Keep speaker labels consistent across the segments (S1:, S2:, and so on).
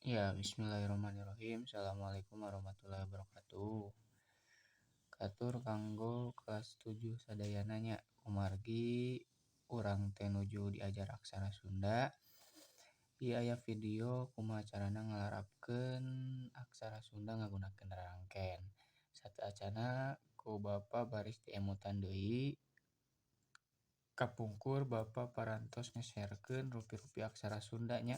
S1: Ya, bismillahirrahmanirrahim. Assalamualaikum warahmatullahi wabarakatuh. Katur kanggo kelas 7 sadayana nya, kumargi urang teh nuju diajar aksara Sunda. Ieu aya video kumaha carana ngalarapkeun aksara Sunda ngagunakeun rarangken. Sateuacanna ku Bapa baris diemutan deui. Kapungkur Bapa parantos nge-sharekeun rupi-rupi aksara Sunda nya.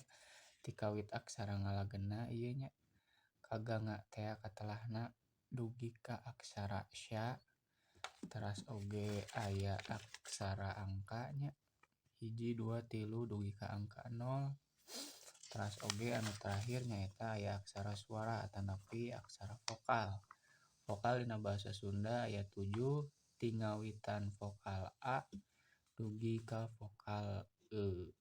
S1: Tikawit aksara ngalagena ieu nya, kaganga tea katelahna dugi ka aksara sya, teras oge aya aksara angka nya, 1 2 3 dugi ka angka 0. Teras oge anu terakhir nyaeta aya aksara suara atanapi aksara vokal. Vokal dina bahasa Sunda aya 7, ti ngawitan vokal a dugi ka vokal e.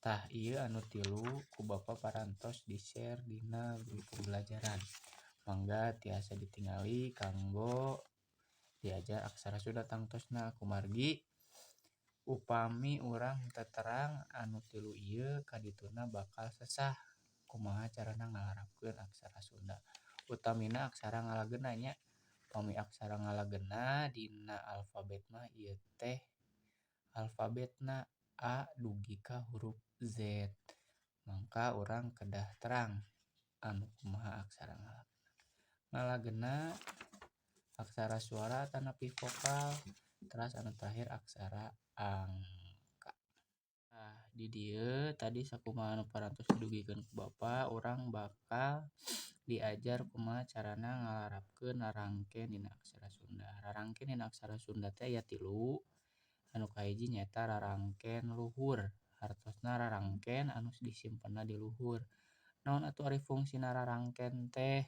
S1: Tah ieu anu tilu ku Bapa parantos di-share dina grup pembelajaran. Mangga tiasa ditingali kanggo diajar aksara Sunda tangtosna, kumargi upami urang teu terang anu tilu ieu kadituna bakal sesah kumaha carana ngalarapkeun aksara Sunda. Utamina aksara ngalagena nya. Upami aksara ngalagena dina alfabet mah ieu teh alfabetna A dugi ka huruf Z. Mangka urang kedah terang anu kumaha aksara ngalagena. Ngalagena aksara suara atanapi vokal, teras anu terakhir aksara angka. Nah, di dieu tadi sakumaha anu parantos didugikeun ku Bapa, urang bakal diajar kumaha carana ngalarapkeun rarangken dina aksara Sunda. Rarangken dina aksara Sunda teh aya tilu. Anu kahiji nyaeta rarangken luhur, hartosna rarangken anu disimpenna di luhur. Naon atuh ari fungsina rarangken teh?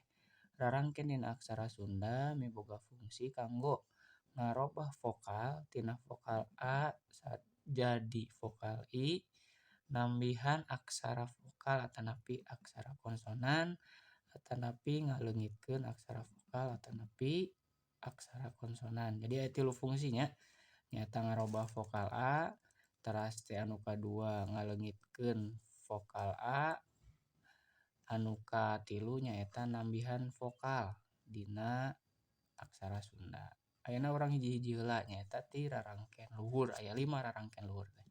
S1: Rarangken dina aksara Sunda miboga fungsi kanggo ngarobah vokal tina vokal a jadi vokal i, nambihan aksara vokal atanapi aksara konsonan, atanapi ngaleungitkeun aksara vokal atanapi aksara konsonan. Jadi aya tilu fungsinya, nyaeta ngarobah vokal a, teras teh anu kadua ngaleungitkeun vokal a, anu katilu nyaeta nambihan vokal dina aksara Sunda. Ayeuna urang hiji-hiji heula nyaeta ti rarangken luhur, aya 5 rarangken luhur teh.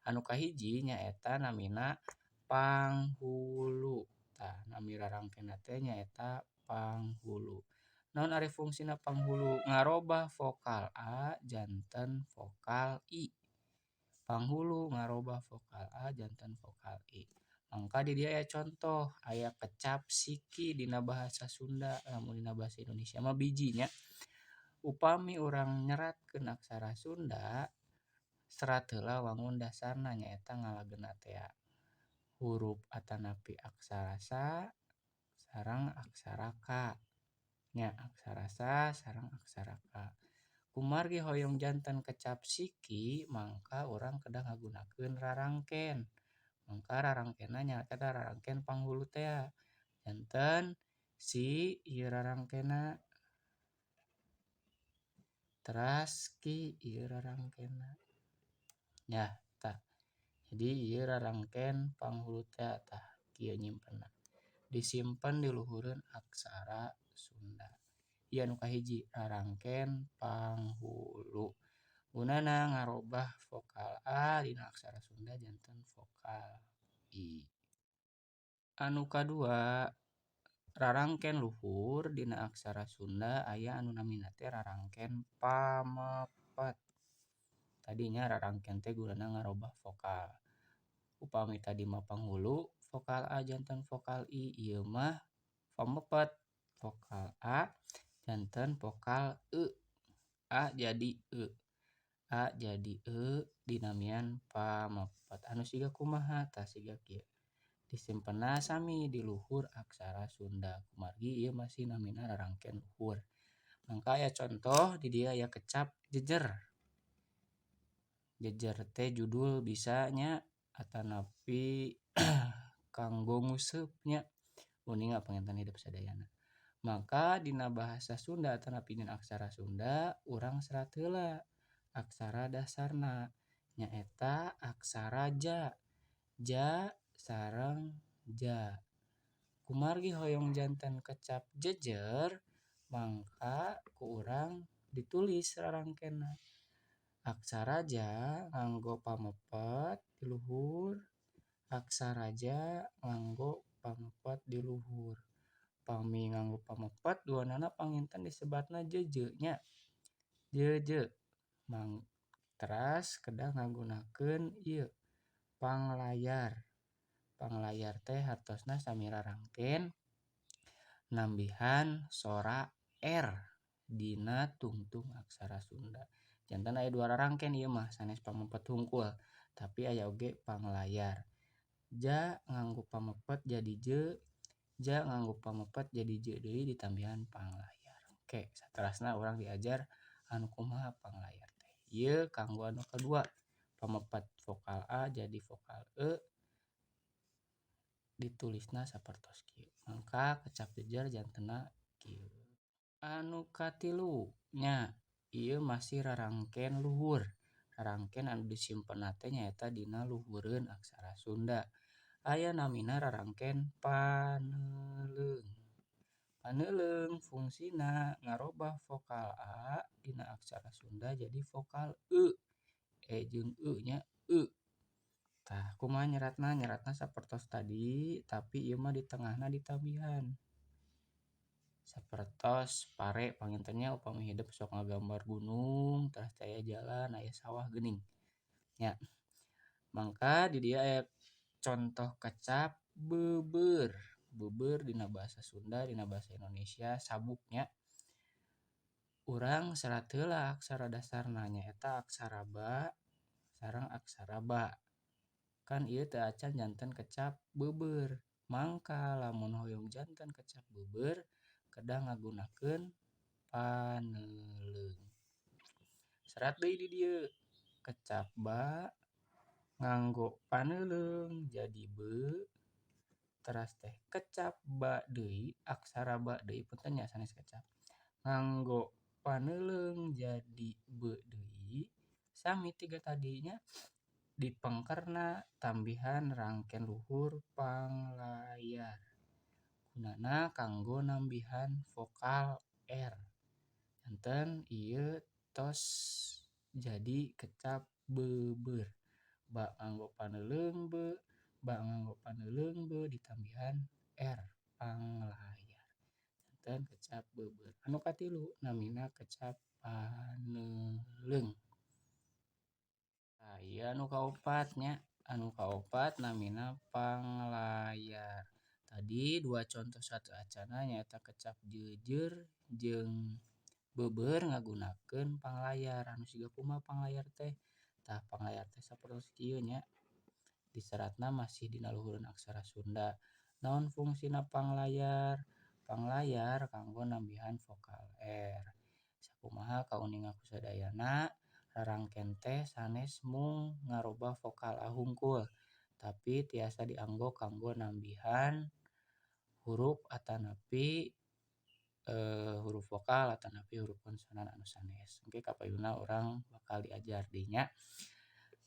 S1: Anu kahiji nyaeta namina panghulu. Tah, nami rarangkenna teh nyaeta panghulu. Naon ari fungsina panghulu? Ngarobah vokal a janten vokal i. Panghulu ngarobah vokal a janten vokal i. Mangka di dieu aya contoh, aya kecap siki dina bahasa Sunda, lamun dina bahasa Indonesia mah biji nya. Upami urang nyeratkeun aksara Sunda, serat heula wangun dasarna nyaeta ngalagena tea huruf atanapi aksara sa sareng aksara ka. Nya, aksara sa sareng aksara ka. Kumargi hoyong janten kecap siki, mangka urang kedah ngagunakeun rarangken. Mangka rarangkenna nyaeta rarangken panghulu tea. Janten si ieu rarangkenna, teras ki ieu rarangkenna. Nya, tah. Jadi ieu rarangken panghulu tea, tah kieu nyimpenna. Disimpen di luhureun aksara Sunda. Ieu anu kahiji rarangken panghulu. Gunana ngarobah vokal a dina aksara Sunda janten vokal i. Anu kadua rarangken luhur dina aksara Sunda aya anu namina teh rarangken pamepet. Tadinya rarangken teh gunana ngarobah vokal. Upami tadi mah panghulu vokal a janten vokal i, ieu mah pamepet vokal a janten vokal e. A jadi e. A jadi e dinamian pamepet. Anu siga kumaha? Tah siga kieu. Disimpenna sami di luhur aksara Sunda. Kumargi ieu masih namina rarangken luhur. Mangka aya contoh di dieu aya kecap jejer. Jejer teh judul bisa nya atanapi kanggo nguseup nya, uninga panginten hidup sadayana. Maka dina bahasa Sunda atanapi dina aksara Sunda urang serat heula aksara dasarna nyaeta aksara ja. Ja sareng ja. Kumargi hoyong janten kecap jejer mangka ku urang ditulis rarangkenna. Aksara ja nganggo pamepet di luhur, aksara ja nganggo pamepet di luhur. Pami nganggo pamepet duanana panginten disebatna jeje nya. Jeje mang teras kedah ngagunakeun ieu panglayar. Panglayar teh hartosna sami rarangken nambihan sora R dina tungtung aksara Sunda. Janten aya dua rarangken ieu mah sanes pamepet hungkul, tapi aya oge panglayar. Ja nganggo pamepet jadi je, ja nganggo pamepet jadi je deui ditambihan panglayar. Oke, saterasna urang diajar anu kumaha panglayar teh. Ieu kanggo anu kadua, pamepet vokal A jadi vokal E ditulisna sapertos kieu. Mangka kecap jejer jantenna kieu. Anu katilu nya ieu masih rarangken luhur. Rarangken anu disimpenna teh nyaeta dina luhureun aksara Sunda. Aya namina rarangken paneuleung. Paneuleung fungsina ngarobah vokal A dina aksara Sunda jadi vokal E. E jeung E nya E. Tah kumaha nyeratna? Nyeratna sapertos tadi, tapi ieu mah di tengahna ditambihan. Sapertos pare panginten nya upami hidep sok ngagambar gunung, teras teh aya jalan, aya sawah geuning. Nya. Mangka di dieu aya contoh kecap beubeurr. Beubeurr dina bahasa Sunda, dina bahasa Indonesia sabuk nya. Urang serat heula aksara dasarna nyaeta aksara ba sareng aksara ba. Kan ieu teu acan janten kecap beubeurr. Mangka lamun hoyong janten kecap beubeurr kedah ngagunakeun paneuleung. Serat deui di dieu kecap ba nganggo paneuleung jadi be, teras teh kecap ba deui aksara ba deui punten nya sanes kecap. Nganggo paneuleung jadi be deui sami tiga tadinya dipengkerna tambihan rangken luhur panglayar. Gunana kanggo nambihan vokal R. Janten ieu tos jadi kecap beubeurr. Ba nganggo paneuleung be, ba nganggo paneuleung be ditambihan R panglayar. Janten kecap beubeurr. Anu katilu namina kecap paneuleung. Nah, ieu anu kaopat nya, anu kaopat namina panglayar. Tadi dua contoh satu acana nyaeta kecap jejer jeung beubeurr ngagunakeun panglayar. Anu siga kumaha panglayar teh? Tah panglayar teh sapertos kieu nya. Diseratna masih dina luhureun aksara Sunda. Naon fungsina panglayar? Panglayar kanggo nambihan vokal R. Sakumaha kauninga ku sadayana rarangken teh sanes mung ngarobah vokal A hungkul, tapi tiasa dianggo kanggo nambihan huruf atanapi huruf vokal atanapi huruf konsonan anu sanes. Engke kapayunna urang bakal diajar deui nya.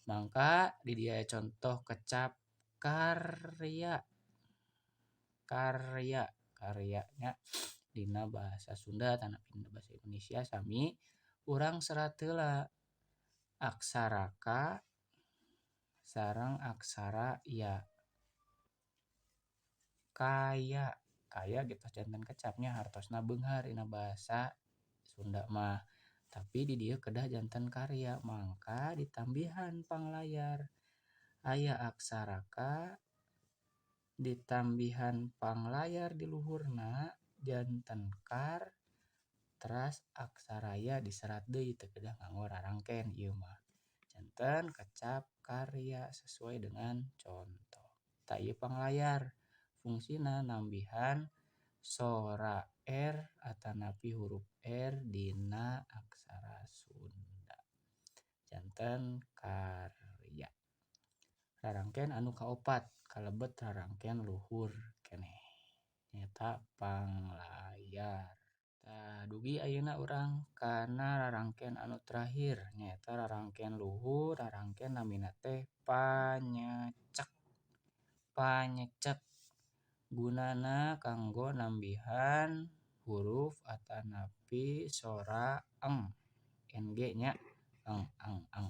S1: Mangka di dieu aya contoh kecap karya. Karya, karya nya dina bahasa Sunda atanapi dina bahasa Indonesia sami urang serat heula aksara K sareng aksara ya. Kaya, kaya ge tos janten kecapnya hartosna beunghar dina bahasa Sunda mah. Tapi di dieu kedah janten karya mangka ditambihan panglayar. Aya aksara K ditambihan panglayar di luhurna janten kar teras aksara ya diserat deui teu kedah nganggo rarangken ieu mah. Janten kecap karya sesuai dengan contoh. Tah ieu panglayar fungsina nambihan sora R atanapi huruf R dina aksara Sunda. Janten karya. Rarangken anu kaopat kalebet rarangken luhur keneh nyaeta panglayar. Tah dugi ayeuna urang kana rarangken anu terakhir nyaeta rarangken luhur, rarangken namina teh panyecek. Panyecek Gunana kanggo nambihan huruf atanapi sora eng, ng nya, eng eng eng.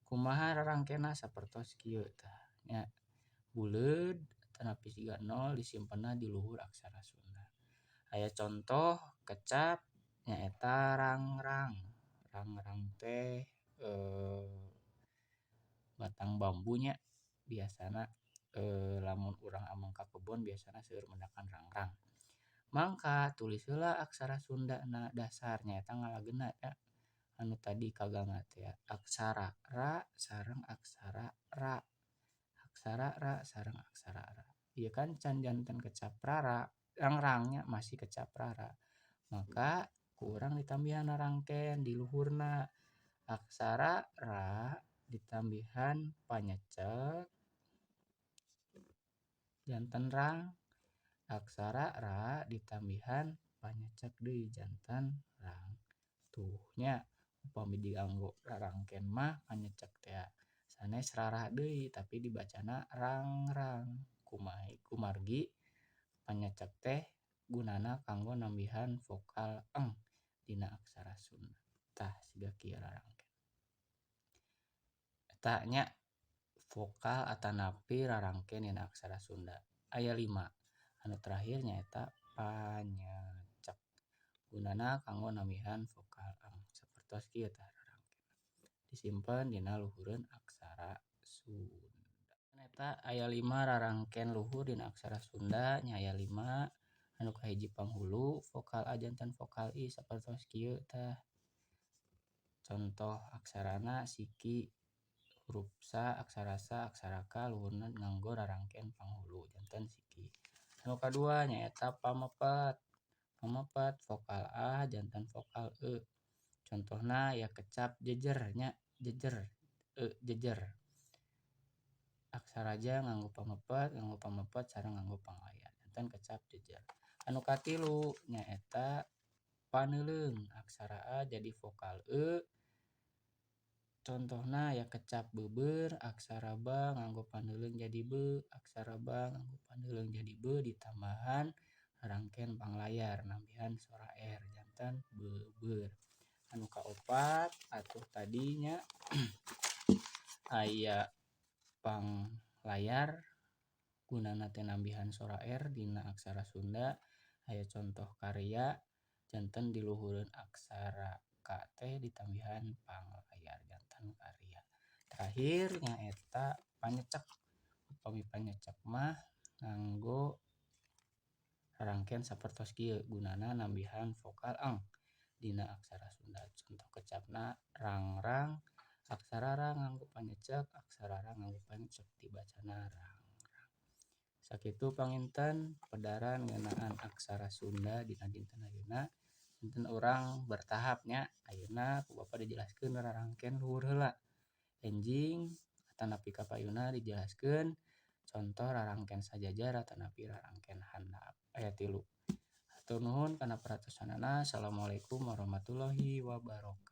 S1: Kumaha rarangkenna? Sapertos kieu tah nya, buleud atanapi siga nol disimpenna di luhur aksara Sunda. Aya contoh kecap nyaeta rangrang. Rangrang teh batang bambu nya, biasana lamun urang ameng ka kebon biasana seueur mendakan rangrang. Mangka tulis heula aksara Sundana dasar nyaeta ngalagena nya anu tadi kaganga teh aksara ra sareng aksara ra. Aksara ra sareng aksara ra. Ieu kan can janten kecap rara, rangrang nya masih kecap rara. Maka ku urang ditambihan rarangken di luhurna aksara ra ditambihan panyecek janten rang, aksara ra ditambihan panyecek deui janten rang. Tuh nya upami dianggo rarangken mah panyecek teh sanes rara deui tapi dibacana rangrang. Kumaha kumargi panyecek teh gunana kanggo nambihan vokal eng dina aksara Sunda. Tah siga kieu rarangken. Eta nya vokal atanapi rarangken dina aksara Sunda. Aya 5. Anu terakhir nyaeta panyecek. Gunana kanggo nambihan vokal eng. Sapertos kieu tah rarangken. Disimpen dina luhureun aksara Sunda. Eta aya 5 rarangken luhur dina aksara Sunda nya aya 5. Anu kahiji panghulu vokal a janten vokal i sapertos kieu tah. Contoh aksarana siki, huruf sa, aksara sa, aksara ka luhurna nganggo rarangken panghulu janten siki. Anu kadua nyaeta pamepet. Pamepet vokal a janten vokal e. Contohna ya kecap jejer nya, jejer, e jejer. Aksara ja nganggo pamepet sareng nganggo panglayar janten kecap jejer. Anu katilu nyaeta paneuleung, aksara a jadi vokal e. Contohna ya kecap beubeur, aksara ba nganggo paneuleung jadi be, aksara ba nganggo paneuleung jadi be ditambahan rarangken panglayar nambihan sora r janten beubeur. Anu kaopat atuh tadinya aya panglayar gunana teh nambihan sora r dina aksara Sunda. Aya contoh karya janten diluhureun aksara k teh ditambihan panglayar janten karya. Terakhir nyaeta panyecek. Upami panyecek mah nganggo rarangken sapertos kieu gunana nambihan vokal eng dina aksara Sunda. Contoh kecapna rangrang, aksara ra nganggo panyecek, aksara ra nganggo panyecek dibacana rangrang. Sakitu panginten pedaran ngeunaan aksara Sunda dina dinten ayeuna. Dinten urang bertahap nya, ayeuna ku Bapak dijelaskeun rarangken luhur heula. Enjing atanapi kapayuna dijelaskeun contoh rarangken sajajar atanapi rarangken handap. Aya 3. Hatur nuhun kana perhatosanana. Assalamualaikum warahmatullahi wabarakatuh.